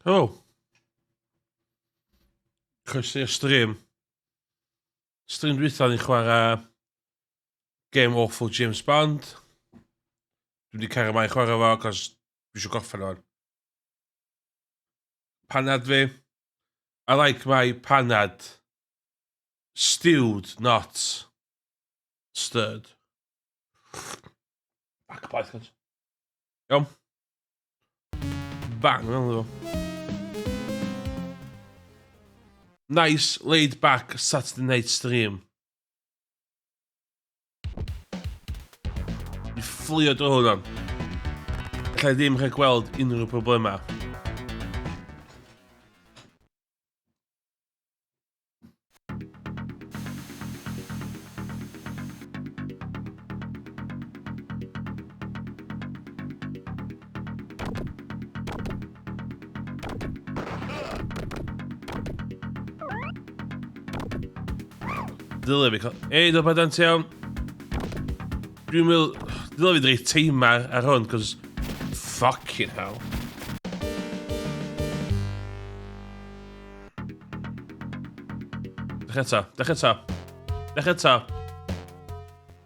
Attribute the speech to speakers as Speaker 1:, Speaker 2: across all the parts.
Speaker 1: Helo. Croeso i'r stream. Stream dwytha ni'n chwarae Game Awful James Bond. Dwi wedi cario mlaen chwarae fo, cos dwi eisiau gorffen o'n. Panad fi. I like my panad stewed, not stirred. Back boeth, guys. Iawn. Bang, fel fo. Nice, laid back Saturday night stream. I fflio drwy hwnna. Alla i ddim rhaid gweld unrhyw problemau. Dylai fi cael... Ei, do beth ti iawn. Dwi'n meddwl... Dylai fi dreid teimar ar hwn, cos... Fucking hell. Dech eto, dech eto. Dech eto.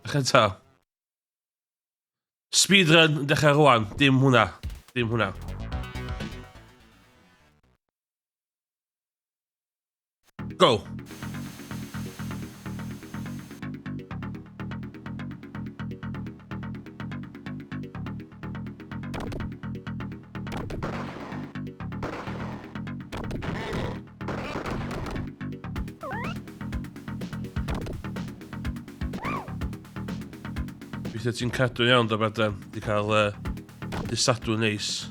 Speaker 1: Dech eto. Speedrun yn dechrau rwan. Dim hwnna. Dim hwnna. Go! Weithiau ti'n cadw'n iawn, da Brad, di cael uh, disadw neis.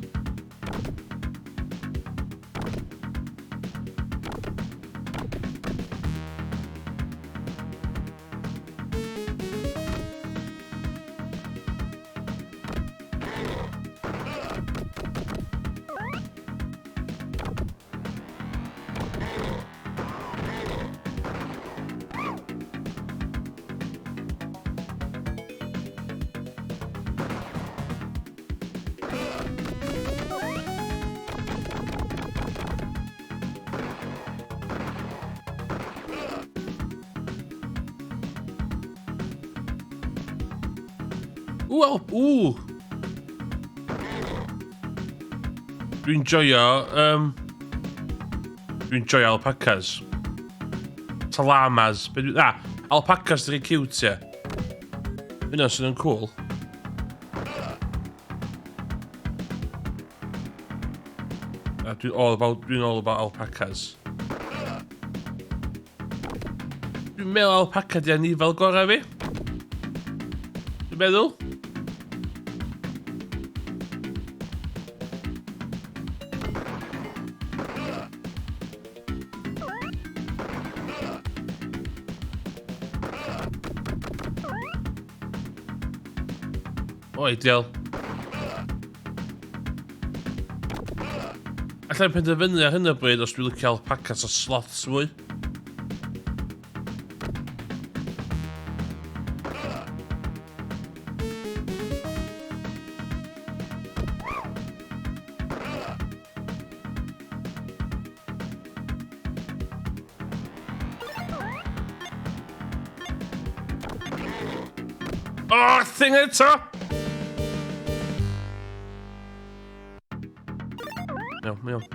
Speaker 1: Ww, ww. Dwi'n joio... Um, dwi'n joio alpacas. Ta llamas. Be dwi, ah, alpacas dy'n cute, ie. Hynna sy'n yn cool. A dwi'n all about, dwi'n all about alpacas. Dwi'n meddwl alpaca di anifel gorau fi. Dwi'n meddwl. O, ideal. Allai'n penderfynu ar hyn o bryd os dwi'n licio alpacas o sloths fwy. Oh, thing eto! Iawn, iawn.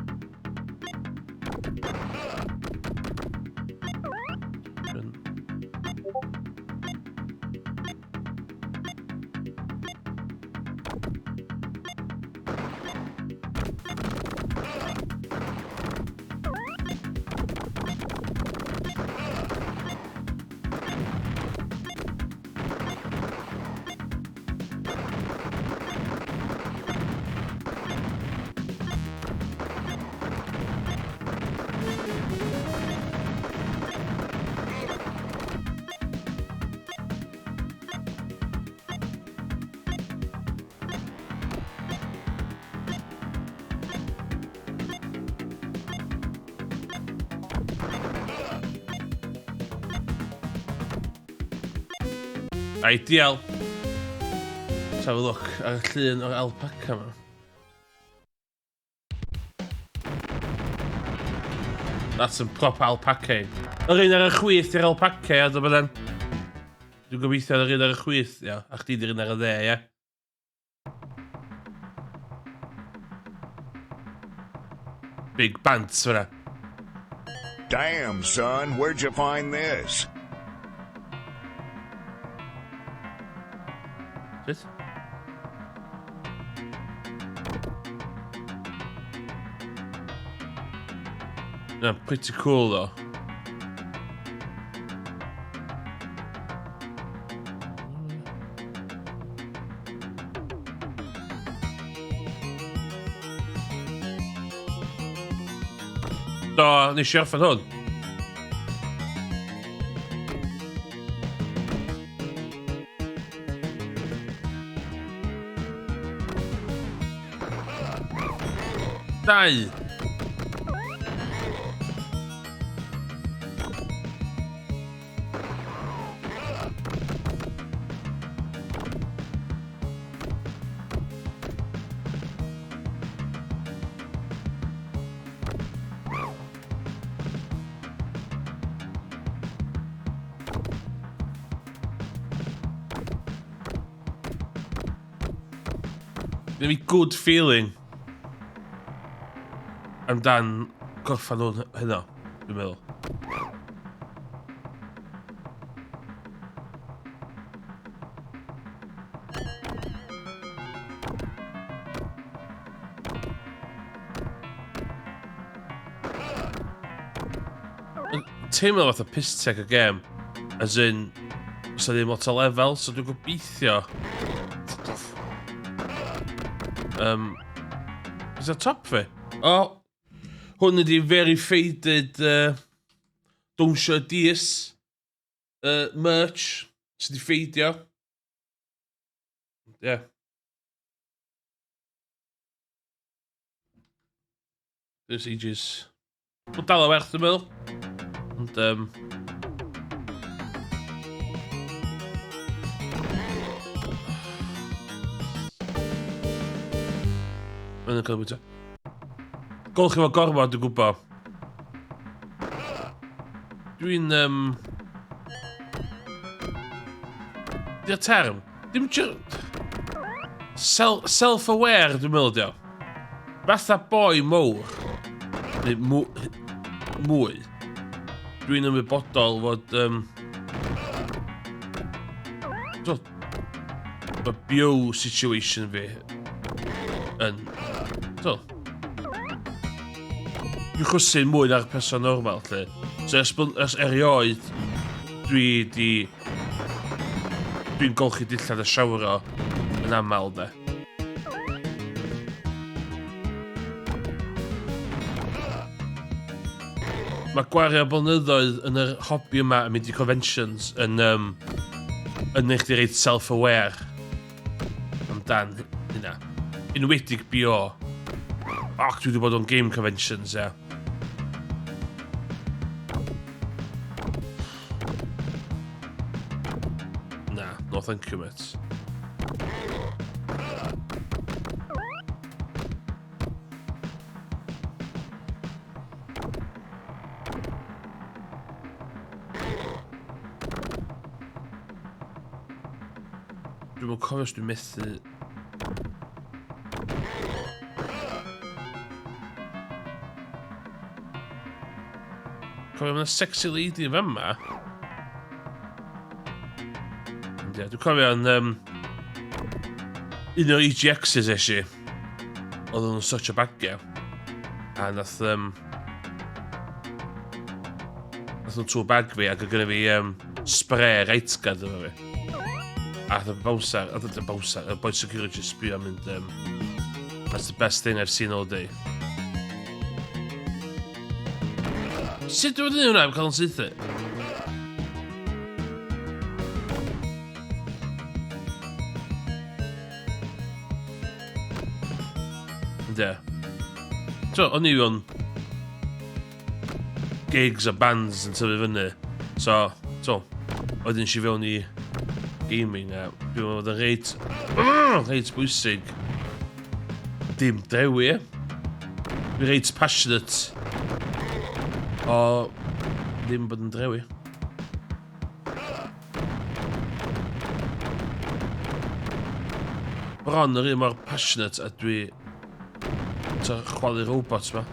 Speaker 1: Ideal. Let's have a look ar y llun o'r alpaca yma. That's some proper alpaca. Yr un ar y chwith i'r alpaca, ia, dyma den. Dwi'n gobeithio yr un ar y chwith, ia, a chdi di'r un ar y dde, ia. Big bants fyna.
Speaker 2: Damn, son, where'd you find this?
Speaker 1: Sut? Yeah, pretty cool though. Do, nes i orffen hwn. Dau. Gynna fi good feeling amdan gorffan hwn heno, dwi'n meddwl. Teimlo fatha piss take o gêm, as in, sa ddim lot o lefel, so dwi'n gobeithio. Is that top fi? Oh, hwn ydi very faded Dawnsio Dis merch sydd wedi ffeidio. Yeah. There's ages. Mae'n dal o werth, dwi'n meddwl. Ond, Mae'n cael bwyta. Golchi fo gormod, dwi'n gwybod. Dwi'n... Di'r term? Dim Self-aware, dwi'n meddwl, dio. Fatha boi mowr, neu mwy, dwi'n ymwybodol fod... So, mae byw situation fi yn... So, dwi'n chwysu mwy na'r person normal, lle. So, ers erioed, dwi di... Dwi'n golchi dillad a siawro yn aml, de. Mae gwario blynyddoedd yn yr hobi yma yn mynd i conventions yn, yn neud chdi reit self-aware amdan hynna. Enwedig BO. Och, dwi wedi bod o'n game conventions, ia. Na, no thank you, mate. Dwi'm yn cofio os dwi'n methu... Cofio, mae 'na sexy lady yn fama. Ond ie, dwi'n cofio yn... Un o'r EGXs es i. Oedden nhw'n sortio bagiau. A nath... Nath nhw trwy bag fi ac oedd gynna fi spray right guard efo fi. A nath y bouncer, nath y bouncer, y boi security sbio a mynd, that's the best thing I've seen all day. Sut dwi'n gwneud hwnna heb cael yn saethu? Ynddi. So, o'n i fewn gigs a bands yn tyfu fyny. So, wedyn si fewn i gaming a dwi'n meddwl bod yn reit bwysig dim drewi. Dwi'n reit passionate. O ddim bod yn drewi. Bron yr un mor passionate a dwi ta chwalu robots ma.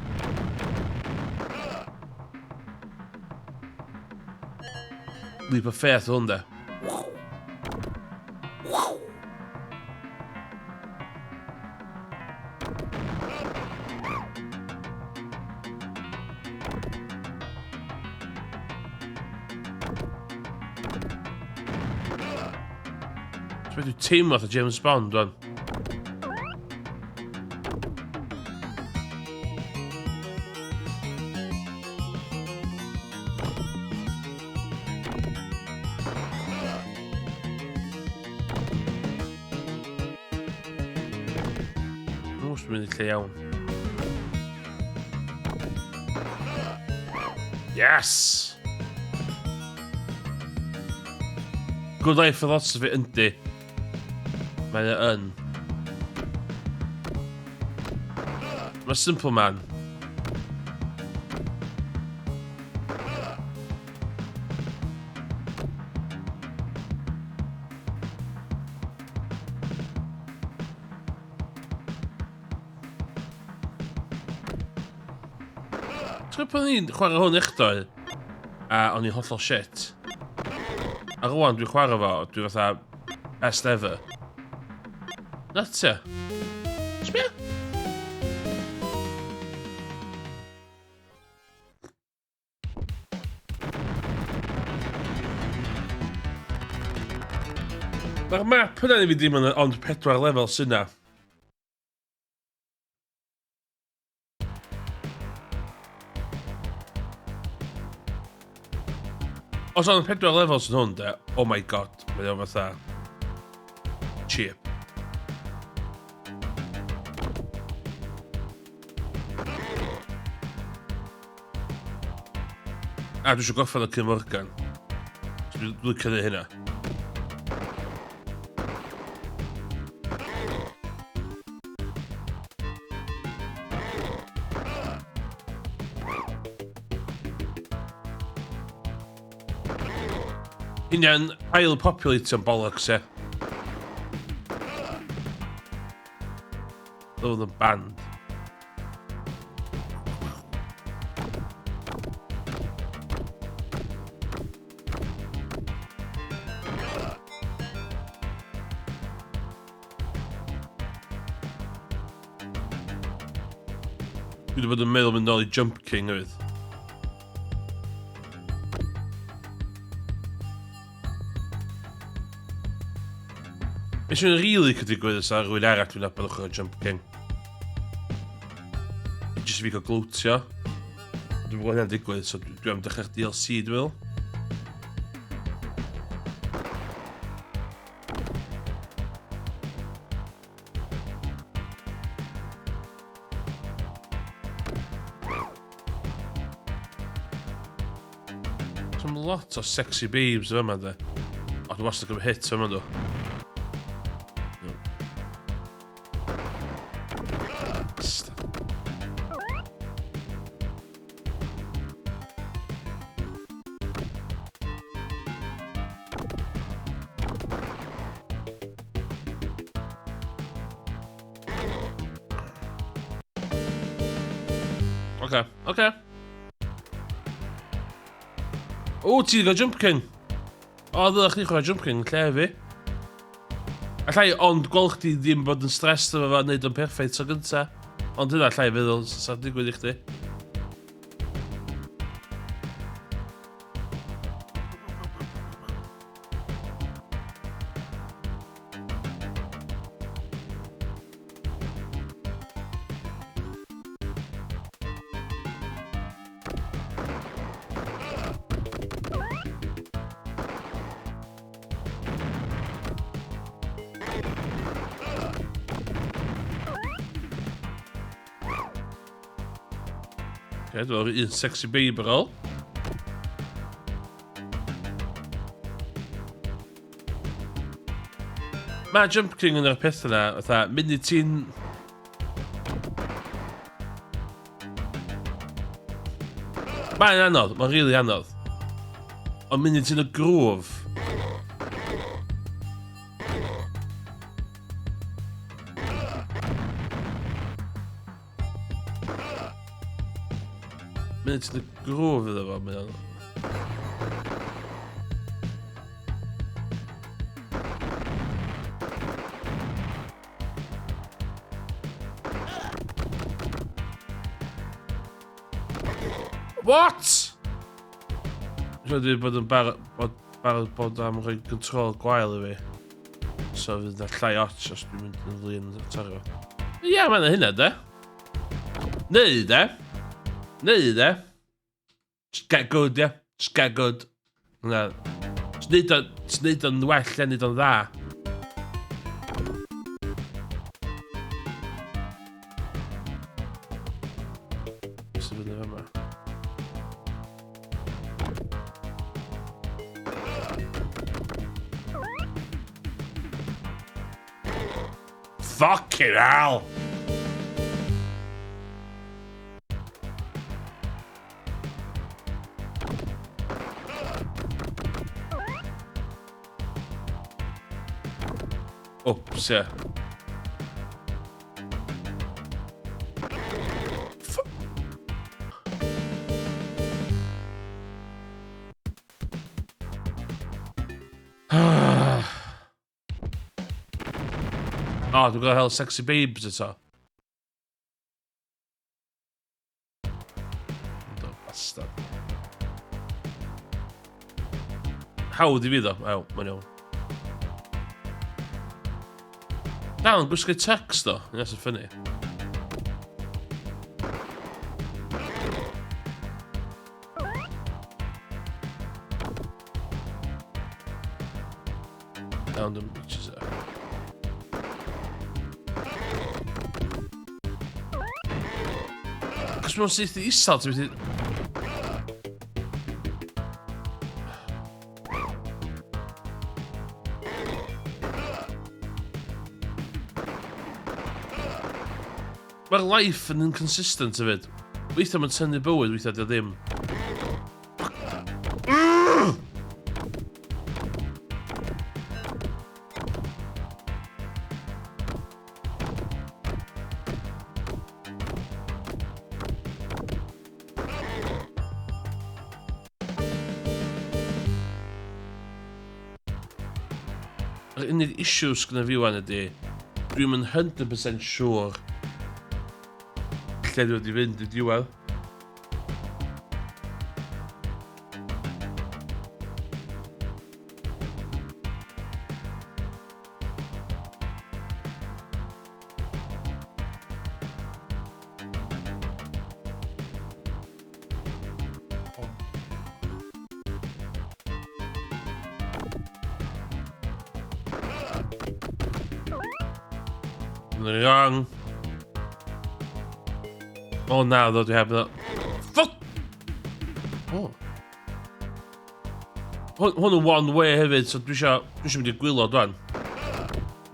Speaker 1: Leap of faith hwn de. Ti'n dwi'n teimlo fatha James Bond, wan. Os dwi'n mynd i lle iawn. Yes! Good life philosophy, yndi. Mae o yn. Mae simple man. Ti'n gwybod pan ni'n chwarae hwn echdoe, a o'n i'n hollol shit. A rwan dwi'n chwarae fo, dwi fatha best ever. Nuts, ia. Sbia! Mae'r map yna i fi ddim yn ond pedwar lefel sy'n na. Os ond pedwar lefel sy'n hwn, de, oh my god, mae o fatha cheap. A dwi eisiau gorffen y Cyn Morgan. So dwi'n licio neud hynna. Union ail populatio'n bollocks, e. Oedd yn band. Dwi wedi bod yn meddwl mynd nôl i Jump King hefyd. Be sy'n rili could digwydd os rhywun arall dwi'n nabod ochr o Jump King. Jyst i fi cael glwtio. Dwi'n gwybod hynna'n digwydd, so dwi am dechrau'r DLC, dwi'n meddwl. Some lot o sexy babes yma, de. O, dwi wastad yn hit yma, dwi. Oce, oce. O, ti wedi cael Jump King. O, ddylech chdi chwarae Jump King yn lle fi. Allai ond gweld chdi ddim bod yn stressed efo fo a neud o'n perffaith tro gynta. Ond hynna allai feddwl sa'n digwydd i chdi. Okay, dwi'n un sexy babe ar ôl. Mae Jump King yn yr peth yna, fatha, munud ti'n... Mae'n anodd, mae'n rili anodd. Ond munud ti'n y groove. Munud ti'n y groove iddo fo, mae'n anodd. What? Rhaid i bod yn barod bod, barod bod am rhoi control gwael i fi. So fydd na llai ots os dwi'n mynd yn flin yn taro. Ie, yeah, mae'n hynna, de. Neu, de. Neu, de. Just get good, yeah. Just get good. Na. Just neud o'n, just neud o'n well, yeah, neud o'n dda. Sy'n fyny fama? Fucking hell! Oops, ie. O, oh, dwi'n gael hel sexy babes eto. Do, bastard. Hawdd i fi ddo. Aw, mae'n iawn. Dal yn gwisgo tux ddo. Yna sy'n ffynnu. Down them bitches up. Cos mae'n syth i isal, ti'n mynd Mae'r life yn inconsistent hefyd. Weithiau mae'n tynnu bywyd, weithiau dio ddim. Yr unig issue sgynna fi wan ydy, dwi'm yn 100% siŵr lle dwi wedi fynd i diwedd. Wrong. O na, ddo dwi heb ddo. Fuck! Oh. Hwn, hwn yn one way hefyd, so dwi eisiau dwi eisiau mynd i'r gwylod rwan.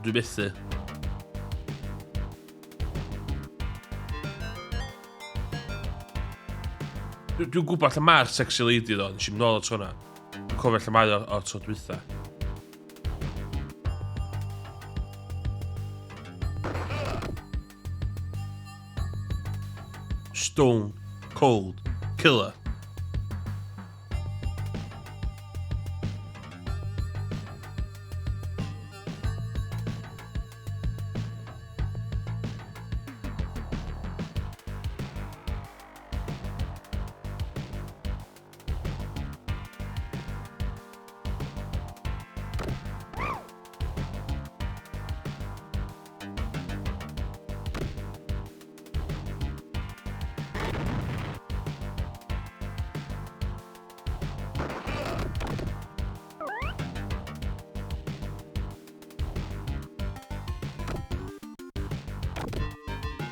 Speaker 1: Dwi methu. Dwi'n dwi gwybod lle mae'r sexy lady ddo, nes i'm nôl o tro na. Dwi'n cofio lle mae o'r tro dwytha. Stone Cold Killer.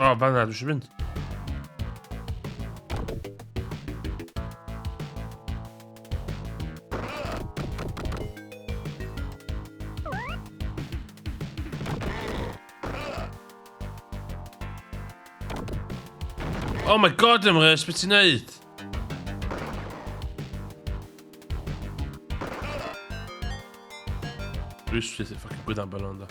Speaker 1: O, oh, fanna, dwi eisiau mynd. Oh my god, Emrys, beth ti'n neud? Dwi'n syth i ffocin gwyddan ben o'n da.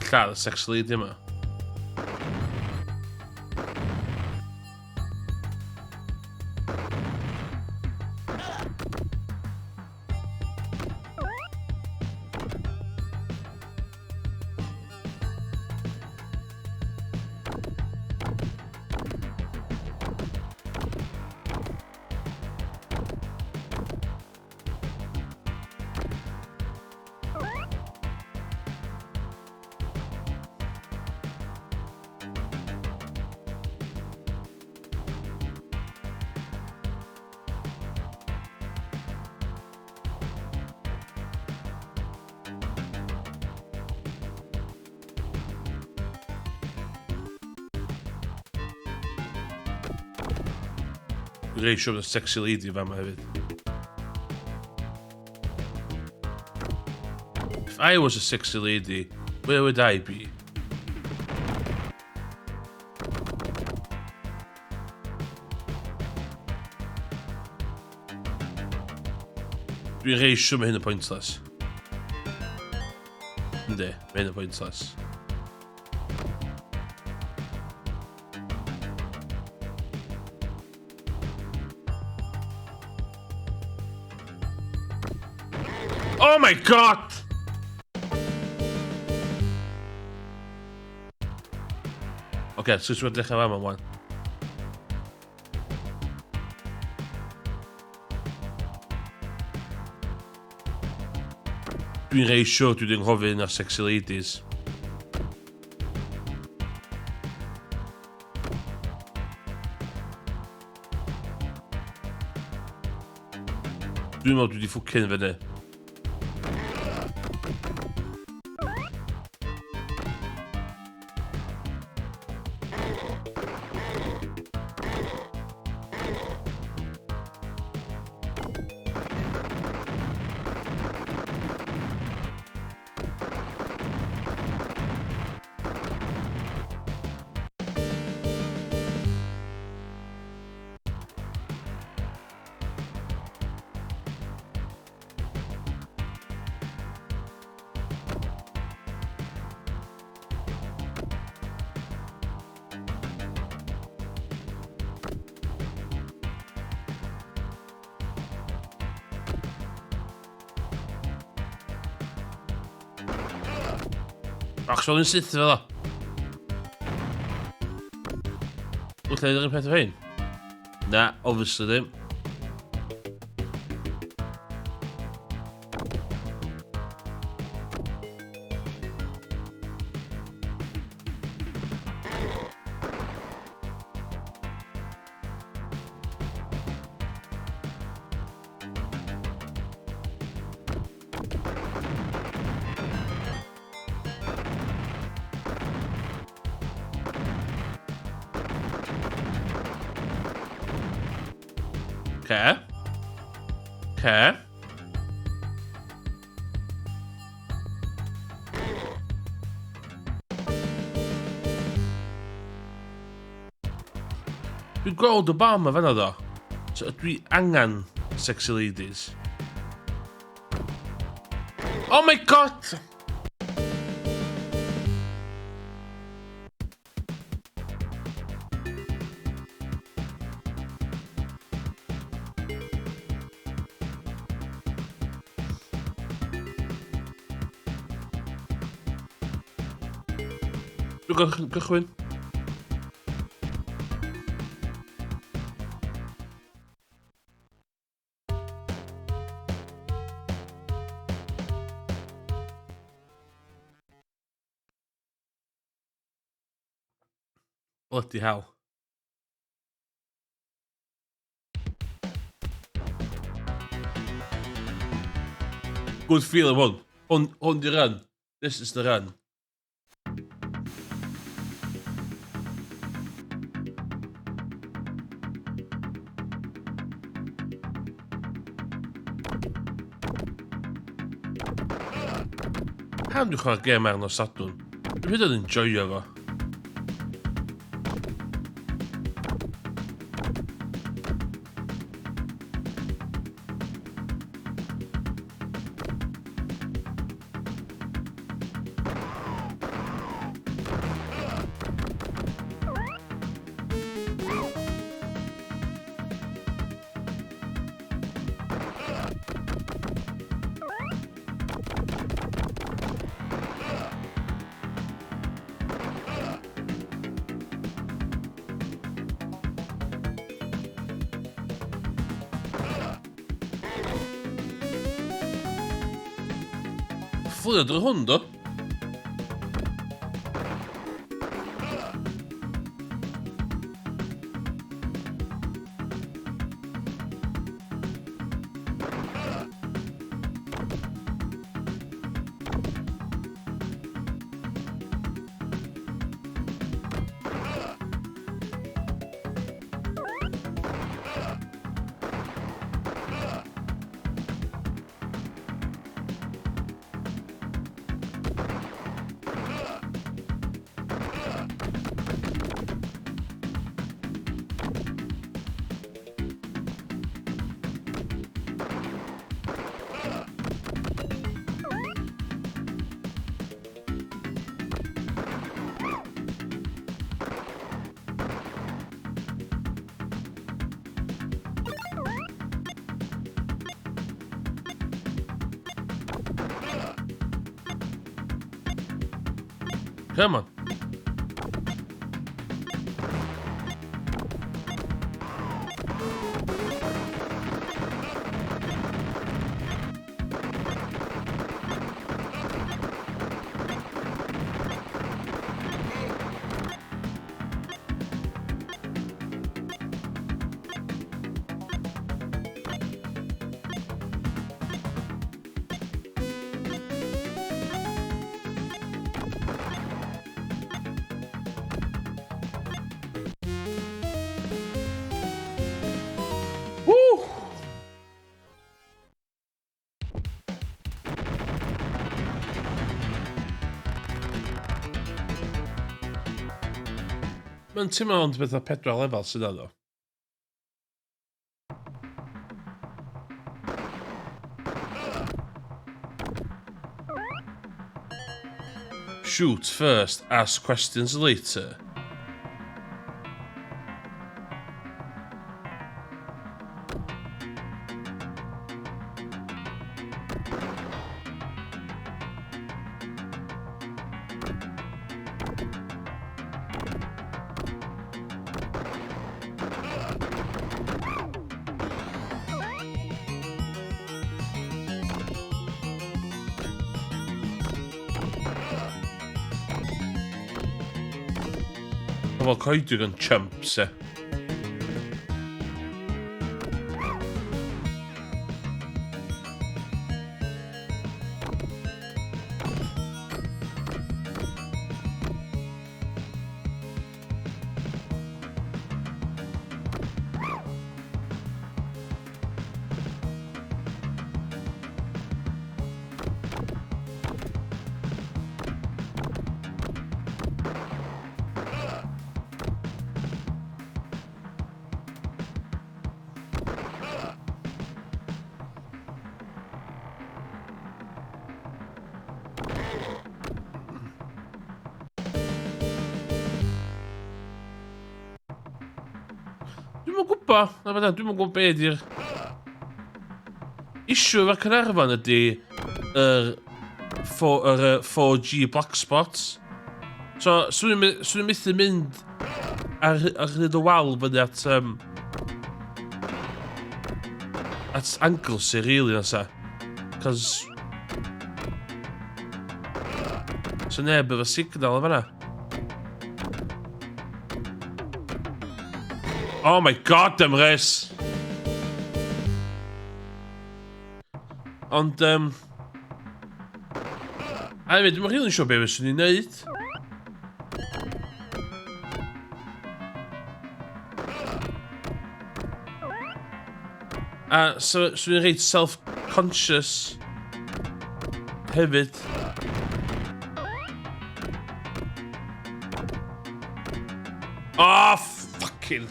Speaker 1: Lladd y sex lady yma. Dwi'n reit siŵr bod y sexy lady fama hefyd. If I was a sexy lady, where would I be? Dwi'n reit siŵr mae hyn yn pointless. Yndi, mae hyn yn pointless. Oh my god! Oce, okay, so ti'n dechrau fama, wan. Dwi'n rei siwr dwi wedi anghofio un o'r sexy ladies. Dwi'n meddwl dwi wedi ffwcin fyny. Ach, so yn syth fel o. Wyt ti'n un peth o hyn? Na, obviously ddim. Ce. Ce. Dwi'n gweld y bam yma fanna ddo. So dwi angen sexy ladies. Oh my god! Dwi'n gychwyn. Bloody hell. Good feeling hwn. Hwn, hwn di run. This is the run. Pam dwi'n chwarae gêm ar nos Sadwrn? Dwi'n hyd yn enjoyo fo. fflio drwy hwn, do? Come on. Woo! Mae'n teimlo ond beth o pedwar lefel sydd yno. Shoot first, ask questions later. Pobl coedwig yn chumps, e. Dwi'm yn gwybod, na beth, dwi'm yn gwybod be ydy'r issue efo Caernarfon ydy yr 4, yr 4G black spots. So, swn i'n methu mynd ar, ar hyd y wal fyny at um, at Anglesey, really, nasa. Cos... So neb efo signal yn fanna. Oh my god, Emrys! Ond, um, A hefyd, dwi'n rili'n siŵr be fyswn i'n neud. A so, swn i'n reit self-conscious hefyd. Oh, fucking...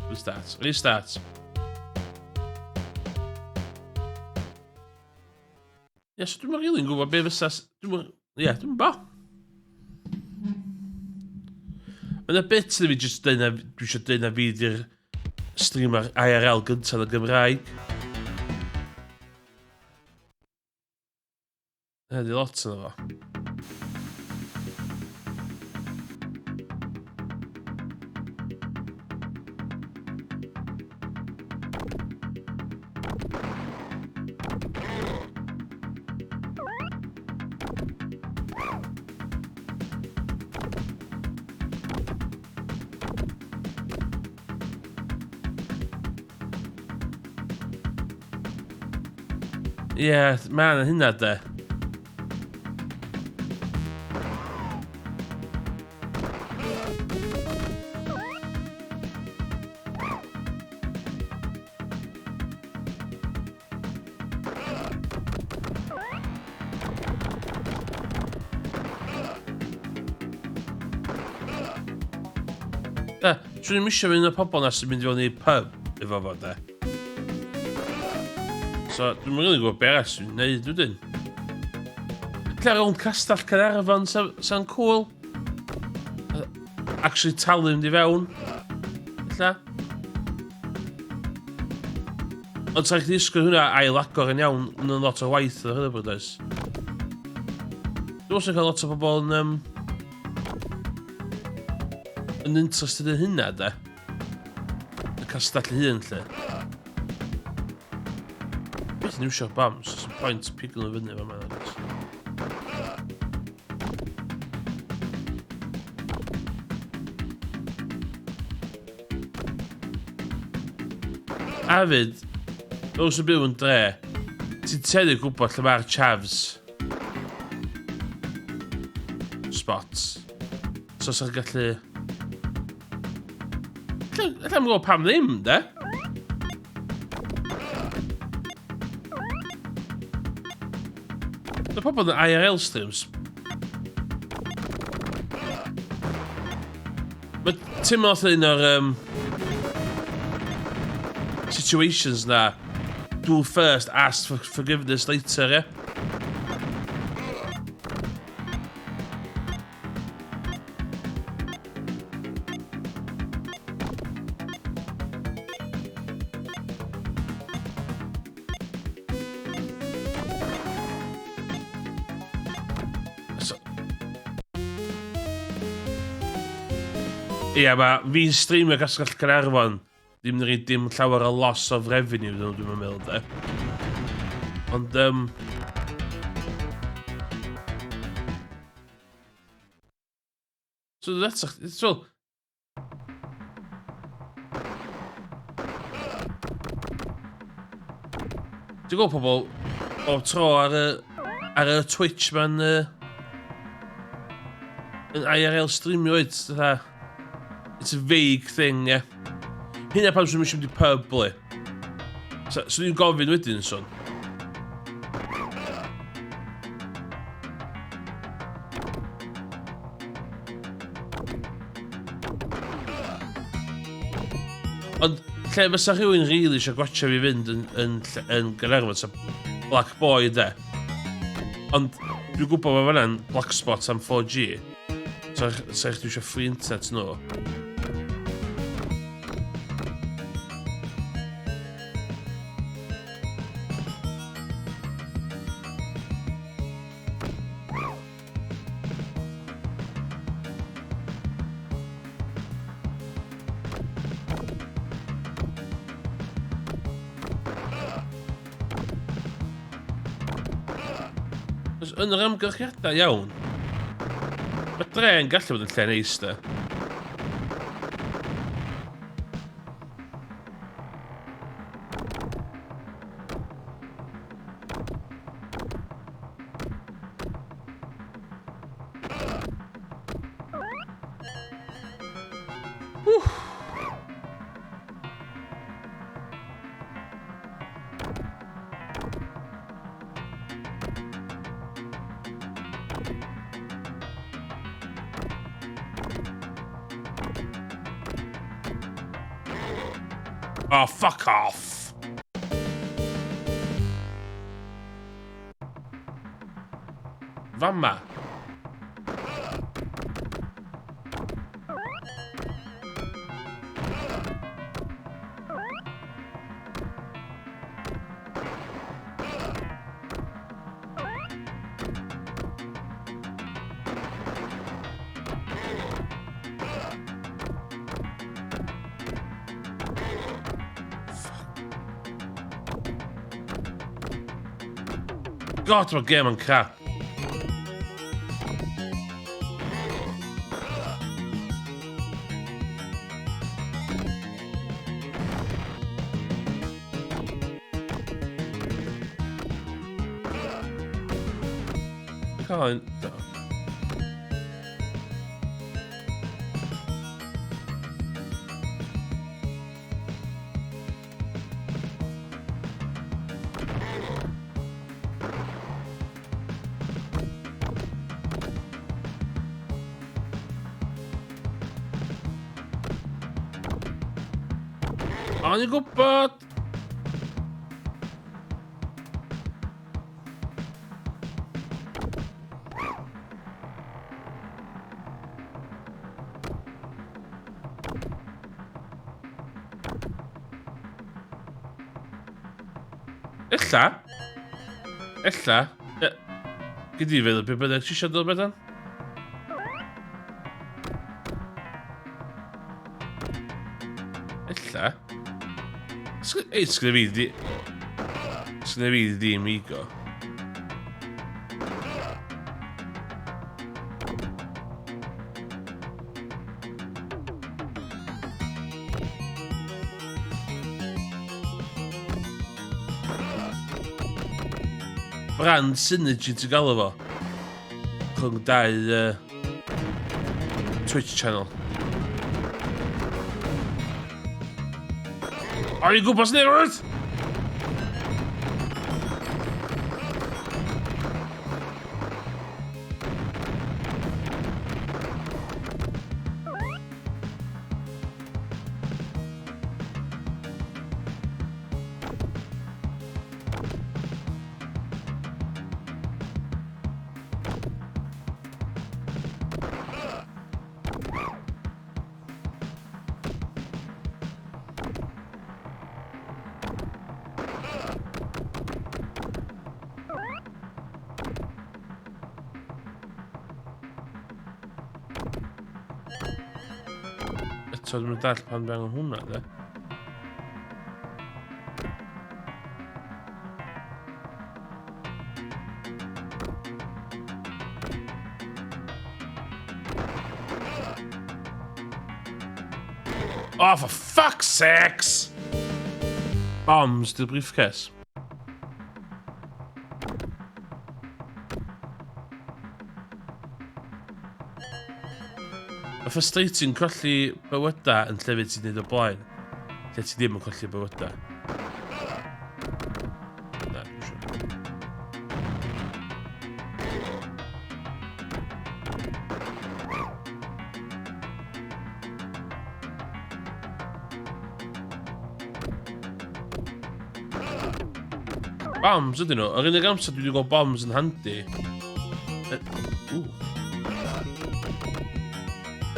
Speaker 1: Restart. Restart. Ie, so dwi'm yn rili'n gwybod be fysa... Dwi'm yn... Ie, dwi'm yn bo. Mae yna bit ddim i jyst deud na... Dwi eisiau deud na fi di'r streamer IRL gyntaf yn y Gymraeg. Na, di lot yna fo. Ie, yeah, mae yna hynna de. Da, swn i'm eisiau mynd o'r pobl na sy'n mynd i fewn i pub efo fo, de. So, dwi'n mynd i'n gwybod beth arall sy'n gwneud wedyn. Lle rownd castell Caernarfon, sa'n sa cool. Actually talu mynd i fewn. Ella. Ond sa'n chdi ddisgwyl hwnna ail agor yn iawn yn lot o waith ar hyn o bryd oes. Dwi'n meddwl cael lot o bobl yn, yn interested yn hynna, de. Y castell ei hun, lle. Beth yn iwsio'r bombs, sy'n pwynt pigo nhw fyny fan yma. A hefyd, fel sy'n byw yn dre, ti'n tueddu gwybod lle mae'r chavs spots. So sy'n gallu... Alla i'm gwybod pam ddim, de? Mae pobl yn IRL streams. Mae teimlo fatha un o'r situations na. Do first, ask for forgiveness later, ie? Yeah? Ie, mae fi'n streamio Castell Caernarfon ddim yn rhaid dim llawer o loss of revenue nhw, dwi'n meddwl, de. Ond, So, that's... So, Ti'n gweld pobl bob tro ar y, ar y Twitch ma'n yn IRL streamio oed. Fatha, it's a vague thing, ie. Yeah. Hynna pam swn i'n mynd i pub, ble. So, so ni'n gofyn wedyn, son. Ond lle fysa rhywun rili eisiau gwatcha fi fynd yn, yn, yn Gaernarfon, sa Black Boy de. Ond dwi'n gwybod mae fanna'n black spot am 4G. So, sa chdi eisiau free internet nhw. Yn yr amgylchiadau iawn, mae dre yn gallu bod yn lle neis da. Oh, fuck off! Fama. God, mae'r gêm yn crap. Cael un... Do. O'n i'n gwybod! Ella. Ella. Gyd i feddwl beth bynnag ti eisiau dod beth. Ella. Ei, sgynna fi di... Sgynna fi ddim ego. Brand synergy ti'n galw fo? Rhwng dau Twitch channel. O'n i'n gwybod sy'n ei Eto, dwi'n dall pan fe angen hwnna, de. Oh, for fuck's sakes! Bombs, di'r briefcase. Mae frustrating colli bywydau yn llefydd ti'n neud o blaen. Lle ti ddim yn colli bywydau. Na, dwi'n siŵr. Bombs ydyn nhw. Yr unig amser dwi wedi gweld bombs yn handi. Ww.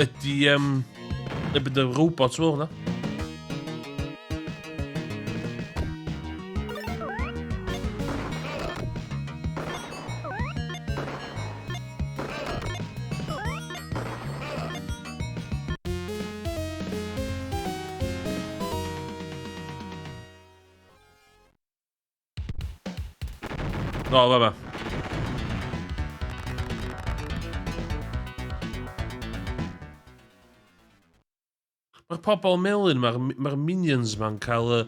Speaker 1: Ydy, y bydd y robot fawr na. No, fama. Mae'r pobl melyn, mae'r ma minions ma'n cael y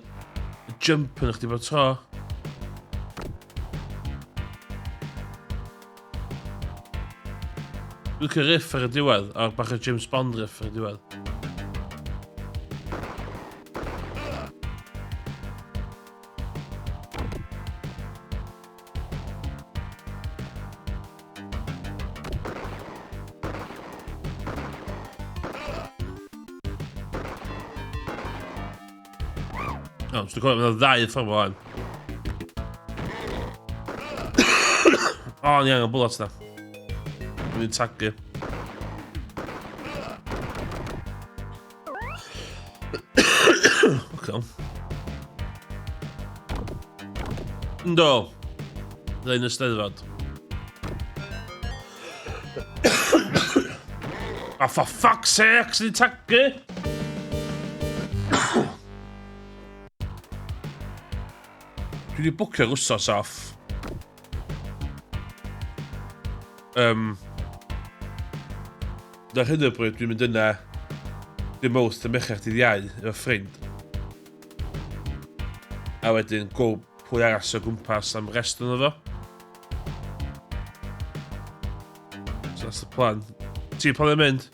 Speaker 1: jump yn chdi bod tro. Dwi'n cael riff ar y diwedd, a'r bach o James Bond riff ar y diwedd. O, dwi'n cofio, mae'n ddau ffordd o'n. O, ni angen bullet na. Dwi'n tagu. Oce. Ynddo. Dda yn y steddfod. Oh, for fuck's sake, sy'n tagu! Dwi wedi bwcio'r wsos off. Ar hyn o bryd dwi'n mynd yna dim Mawrth dim Mercher dydd Iau efo ffrind. A wedyn go pwy arall sy'n o gwmpas am rest yno fo. That's the plan. Ti'n plan yn mynd?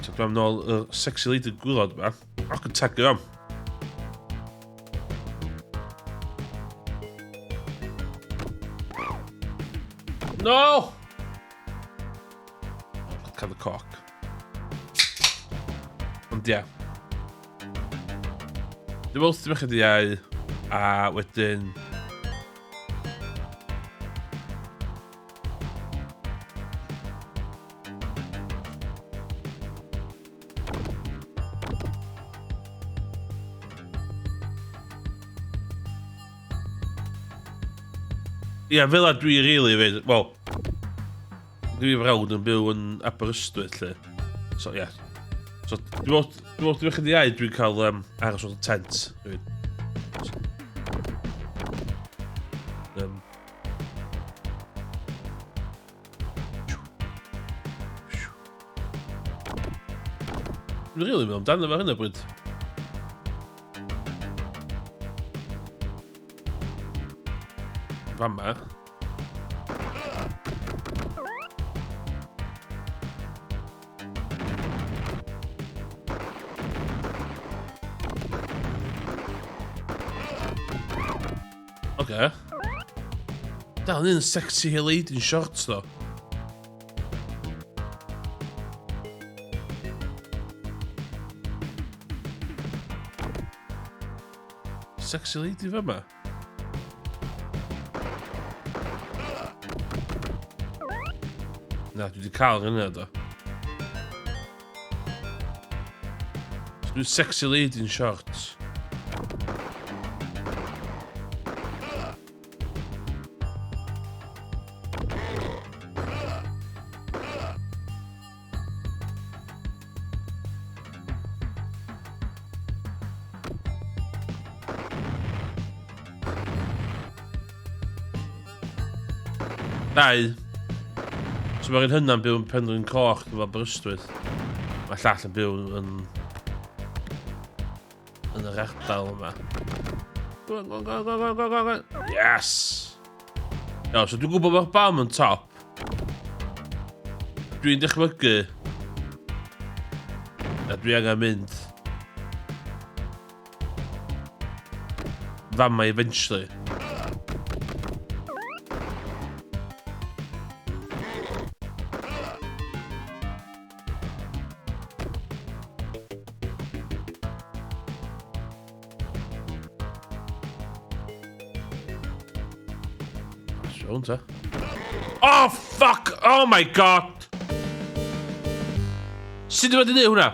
Speaker 1: Dwi'n am nôl y sexy lady gwylod yma. Ac yn tagio am. No! Cael y coc. Ond ie. Yeah. Dwi'n meddwl ti'n mynd iau, a wedyn... Ia, fel a dwi rili fyd, wel, dwi frawd yn byw yn Aberystwyth, lle. So, ie. Yeah. So, dwi'n meddwl, dwi'n meddwl dwi'n chydig iau, dwi'n cael aros wrth y tent. Dwi'n. Dwi'n rili meddwl amdano fo ar hyn o bryd. Fama. Oce. Dal yn un sexy lady in shorts, though. Sexy lady fa ma. Na, dwi wedi cael hynna do. So dwi'n sexy lady in shorts. Dau. So mae'r un hynna'n byw yn Penrhyn Coch, dwi'n meddwl Aberystwyth. Mae llall yn byw yn yr ardal yma. Go, go, go, go, go, go, go, go. Yes! Iawn, so dwi'n gwybod mae'r bam yn top. Dwi'n dychmygu na dwi angen mynd fama eventually. Swn ta. Oh, fuck! Oh my god! Sut wedi gwneud hwnna?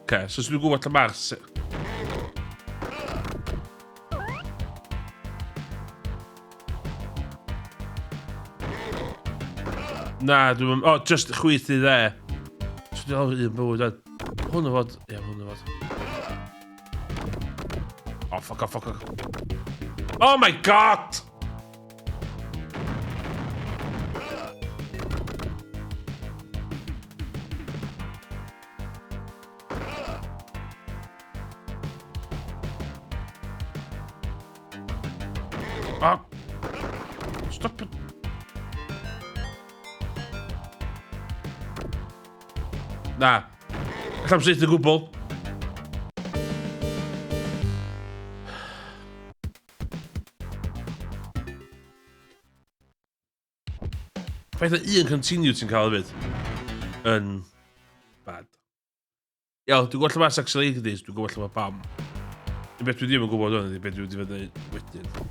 Speaker 1: Okay, so dwi'n gwybod lle mae'r... Na, dwi'n... Oh, just chwith i dde. So dwi'n lawr un bywyd o'n. Hwn o fod... Ie, hwn o fod. Oh, fuck off, fuck off. Oh my god! Oh. Stop it. Na. Allam syth o gwbl. Faith o un continue ti'n cael hefyd. Yn bad. Iawn, dwi'n gwybod lle mae Sexy Ladies, dwi'n gwybod lle mae Bam. Un beth dwi ddim yn gwybod hwn ydy beth dwi'n wedi fod wedyn.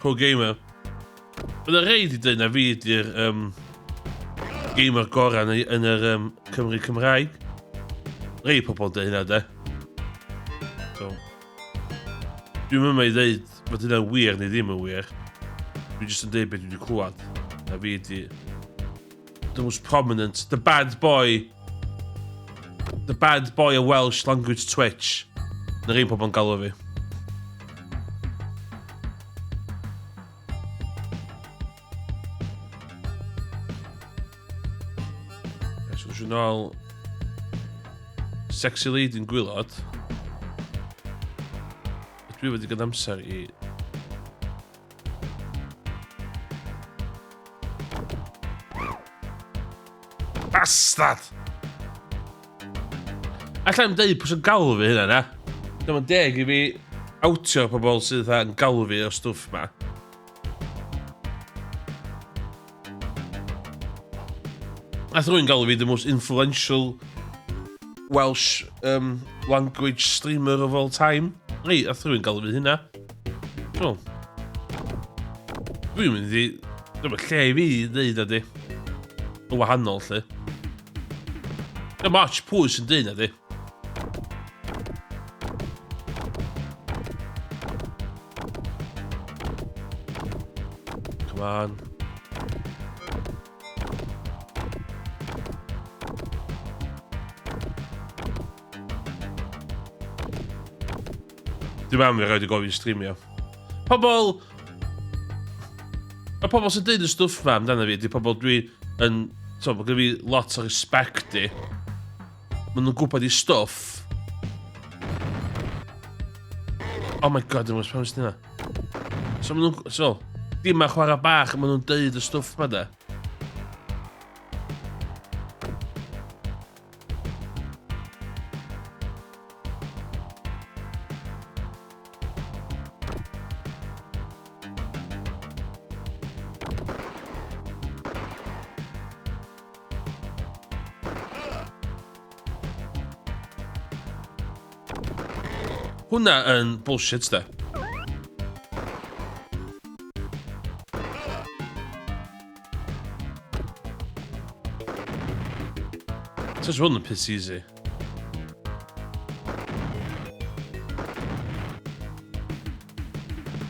Speaker 1: Pro Gamer. Mae yna rei di dweud na fi ydy'r um, gamer gorau yn, yn yr um, Cymru Cymraeg. Rei pobl yn dweud hynna, de. So, dwi'n mynd i dweud fod hynna'n wir neu ddim yn wir. Dwi'n jyst yn dweud beth dwi wedi clywed. Na fi ydy the most prominent, the bad boy, the bad boy of Welsh language Twitch. Na'r un pobl yn galw fi. So dwi'n ôl Sexy Lady yn gwylod. Dwi wedi gael amser i Bastard! Alla i'm deud pwy sy'n galw fi hynna, na. Dyma'n deg i fi awtio pobl sydd yn galw fi o'r stwff ma. Nath rwy'n galw fi the most influential Welsh um, language streamer of all time. Rei, nath rwy'n galw fi hynna. So, dwi'n mynd i... Dyma lle i fi ddeud ydy. Yn wahanol, lle. Dim ots pwy sy'n dweud ydy. Come on. Dwi'n am fi roed i gofyn streamio. Pobl... Y pobl sy'n dweud y stwff ma amdano fi, di pobl dwi yn... So, mae gen fi lot o respect i. Maen nhw'n gwybod i stwff. Oh my god, dwi'n pam sy'n hynna. So, maen nhw'n... So, dim a chwarae bach, maen nhw'n deud y stwff ma da. Hwnna yn bullshit, de. Says hwn yn piss easy.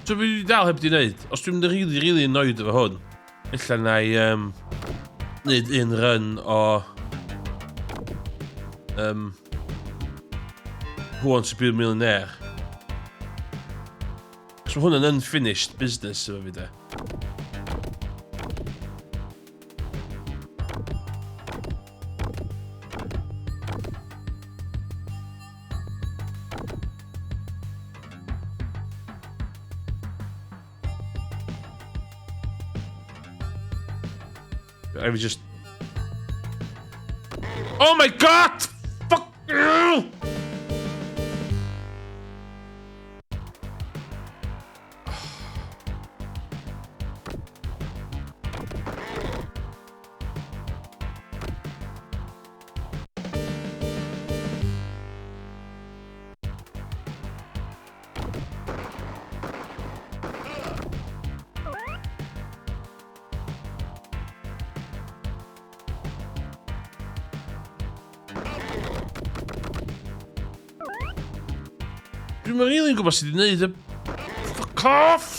Speaker 1: So fi wedi dal heb di wneud, os dwi'n mynd yn really, really annoyed efo hwn, ella na i um, wneud un run o um, Who Wants to Be a Millionaire. So mae hwn yn unfinished business efo fi de. I was just... Oh my god! Fuck you! Dwi'm yn rili'n gwybod sut i wneud y... Fuck off!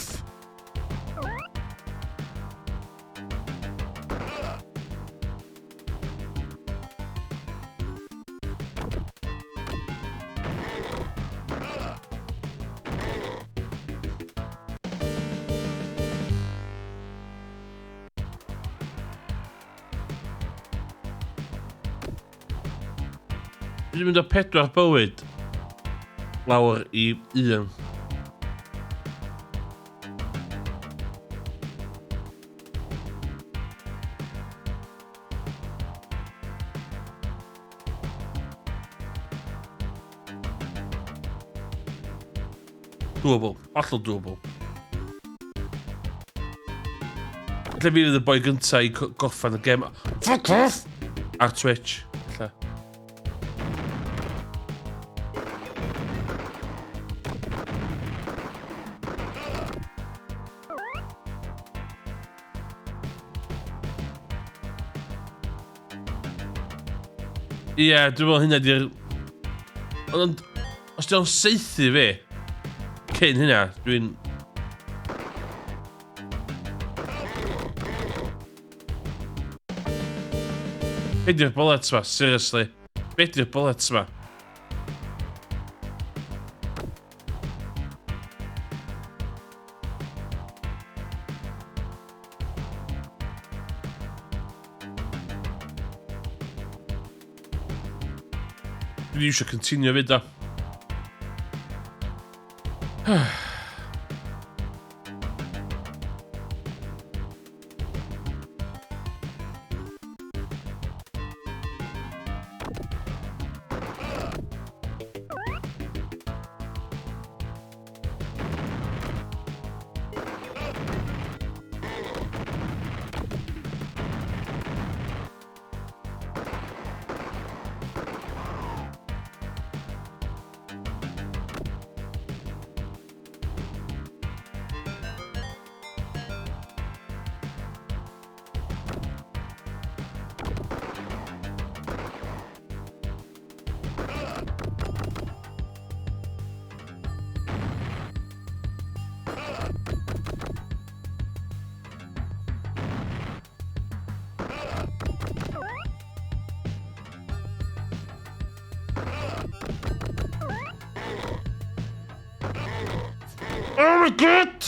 Speaker 1: Dwi'n mynd o pedwar bywyd lawr i un. Doable. Hollol doable. Lle fi fydd y boi gyntaf i gorffen y gem. Fuck off! Ar Twitch. Lle. Ie, yeah, dwi'n meddwl hynna di'r... Ond, os di'n saethu fi, cyn hynna, dwi'n... Be di'r bullets ma, seriously? Be di'r bullets ma? Dwi eisiau continue fyd o. Oh my god!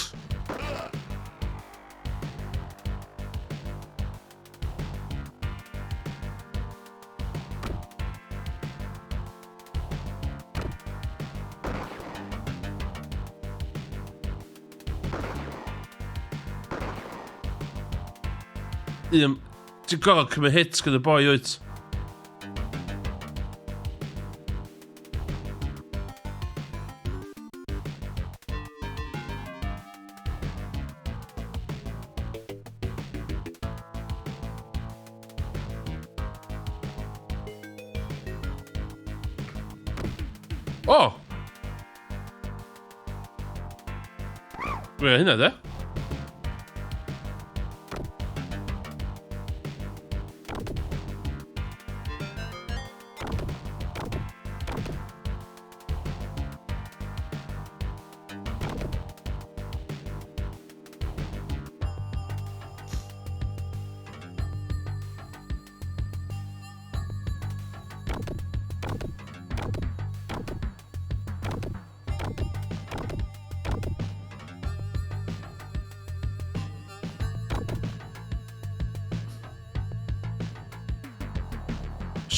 Speaker 1: Un, ti'n gorfod cymryd hits gyda boi, wyt? O! Dwi'n hynna, de?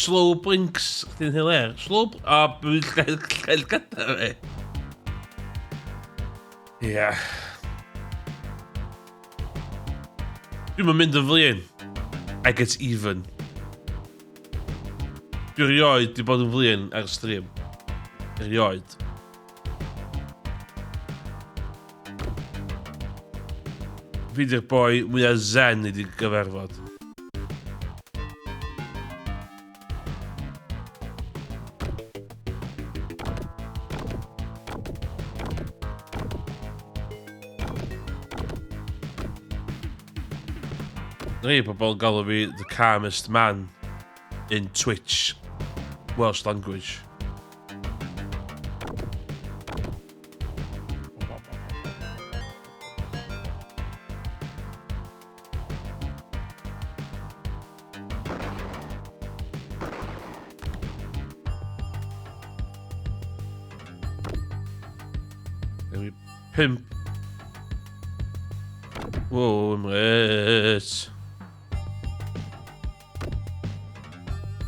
Speaker 1: Slow blinks, chdi'n hilair. Slow... A, bwyll llell gyda fi. Ie. Dwi'm yn mynd yn flin. I get even. Dwi erioed di bod yn flin ar stream. Erioed. Fi di'r boi mwyaf zen i di gyfarfod. Rhai pobl yn galw fi the calmest man in Twitch Welsh language. Pump. Wow, ymrys.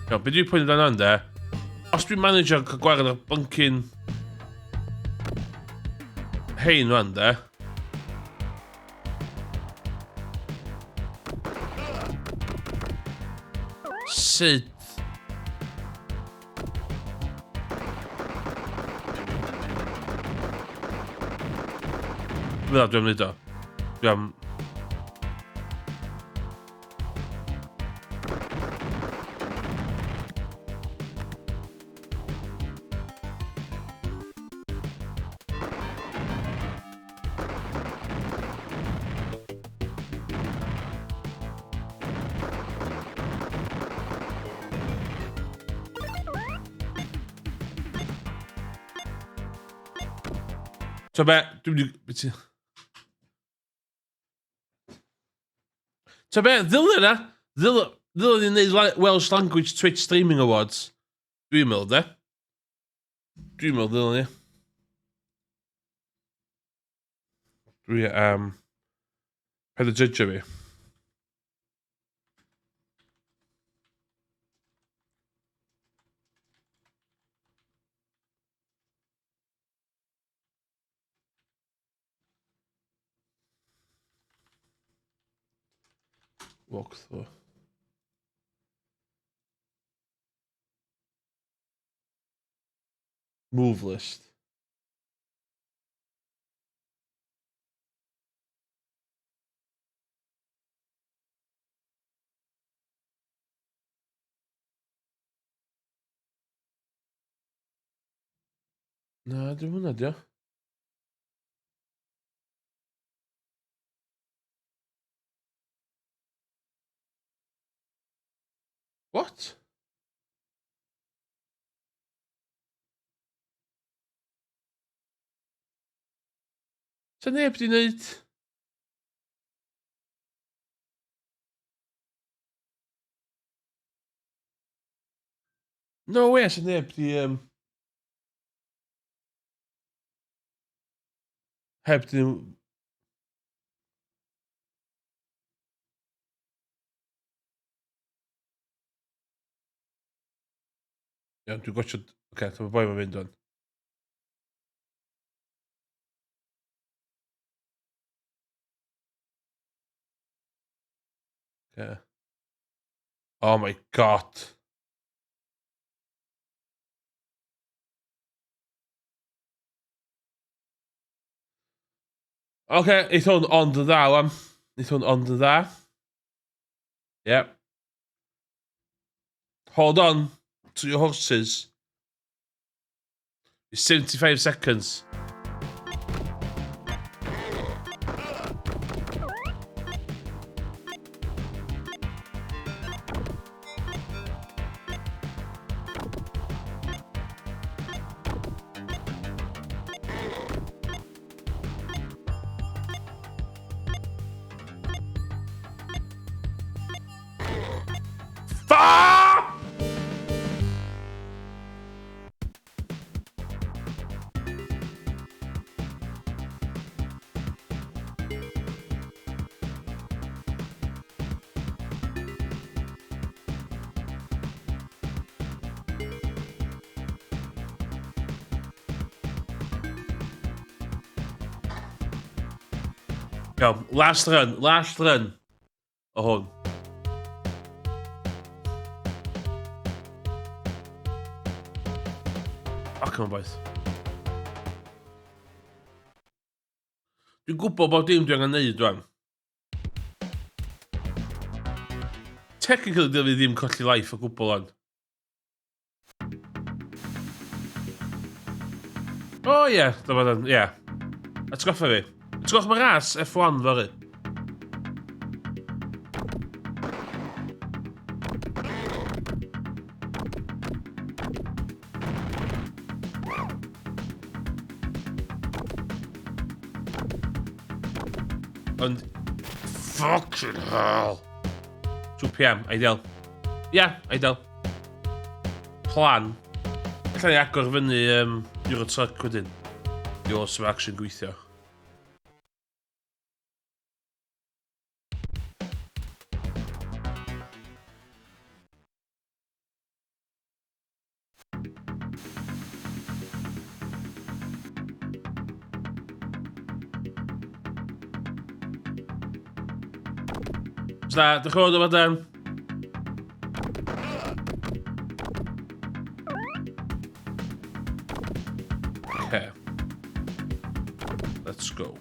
Speaker 1: Iawn, be dwi'n poeni amdano de? Os dwi'n manager cael gwared ar byncyn hein fan de. Sut? Fydda, dwi'n mynd o. Dwi am... So be, dwi'n mynd i... So be, ddylwn yna, ddylwn ni'n neud Welsh Language Twitch Streaming Awards. Dwi'n meddwl, de. Dwi'n meddwl ddylwn ni. Dwi am... Paid â judge fi. Walk through. Move list. Na, dim hwnna, dio. What? Sa neb di wneud... No way, sa neb di... Heb di... Iawn, dwi'n gwatsio... Oce, okay, boi mae'n mynd o'n. Okay. Oh my god. Oce, okay, eith hwn ond yn dda, wan. Eith hwn ond yn dda. Yep. Hold on to your horses. It's 75 seconds. Fuck! Iawn, last run, last run o hwn. Oh, come on, boys. Dwi'n gwybod bod dim dwi angen neud rwan. Technically, dylai fi ddim colli life o gwbl ond. O oh, ie, yeah, dyma ie. Yeah. Atgoffa fi. Atgoffa mae ras F1 fory. Ond... Fucking hell! 2pm, ideal. Ia, yeah, ideal. Plan. Alla ni agor fyny Euro Truck wedyn. I os mae action gweithio. Da, diolch yn fawr Dan. Okay. Let's go.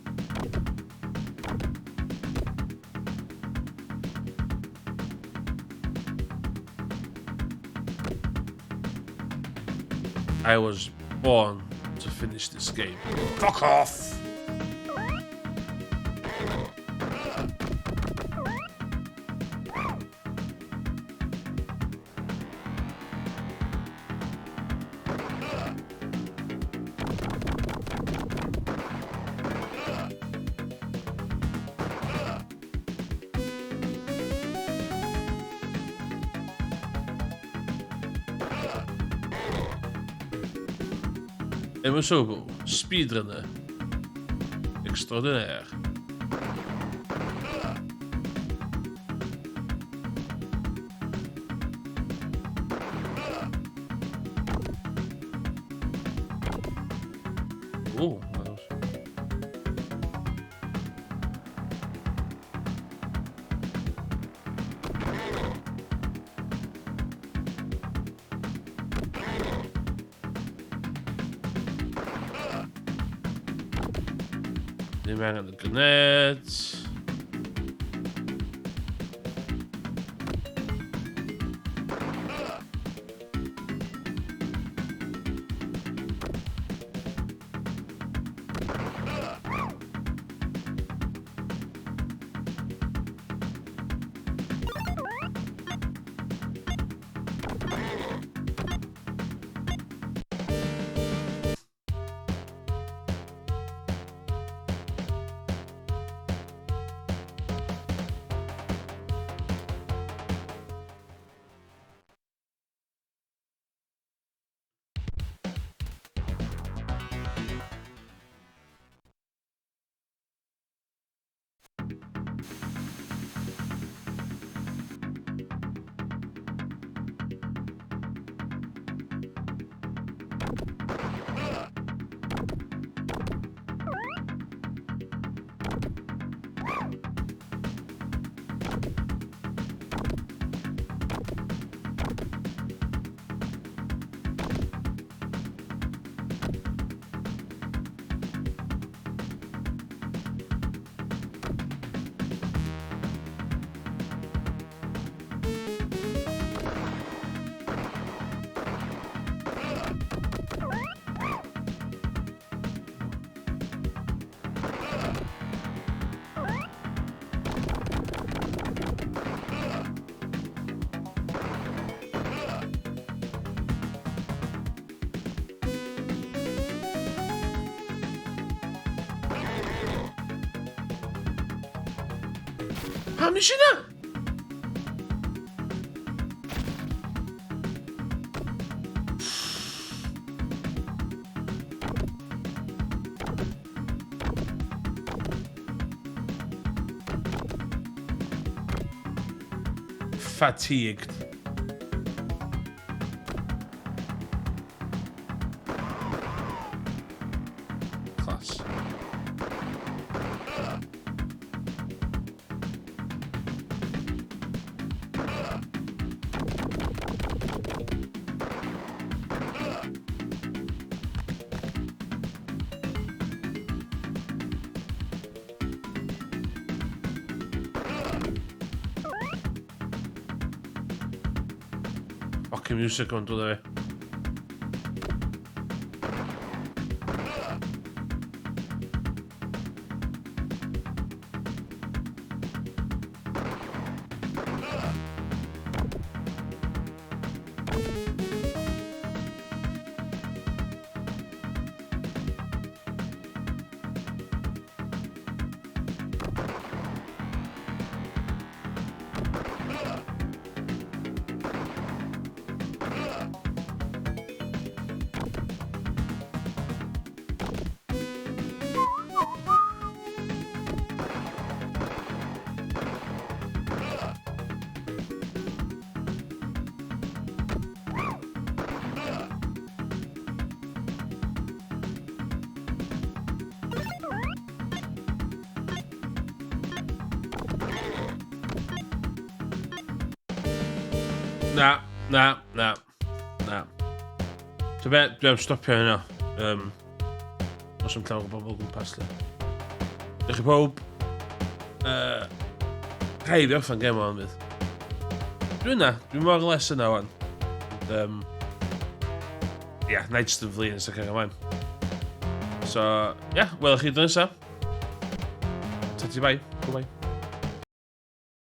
Speaker 1: I was born to finish this game. Fuck off! Emosobo, speedrunner. Extraordinaire. O, Ddim angen y grenades. Pam nes i na? Fatigued. Class. Fucking music o'n dod o fi. Na, na, na, na. So be, dwi am stopio hynna. Os am llawer o bobl o gwmpas lle. Diolch i pawb. Rhaid fi orffen gem o'n fydd. Dwi yna, dwi'n mor les yna wan. Ia, na i jyst yn flin os ydych ymlaen. So, ia, welch chi dro nesa. Ta ti bye. Bye bye.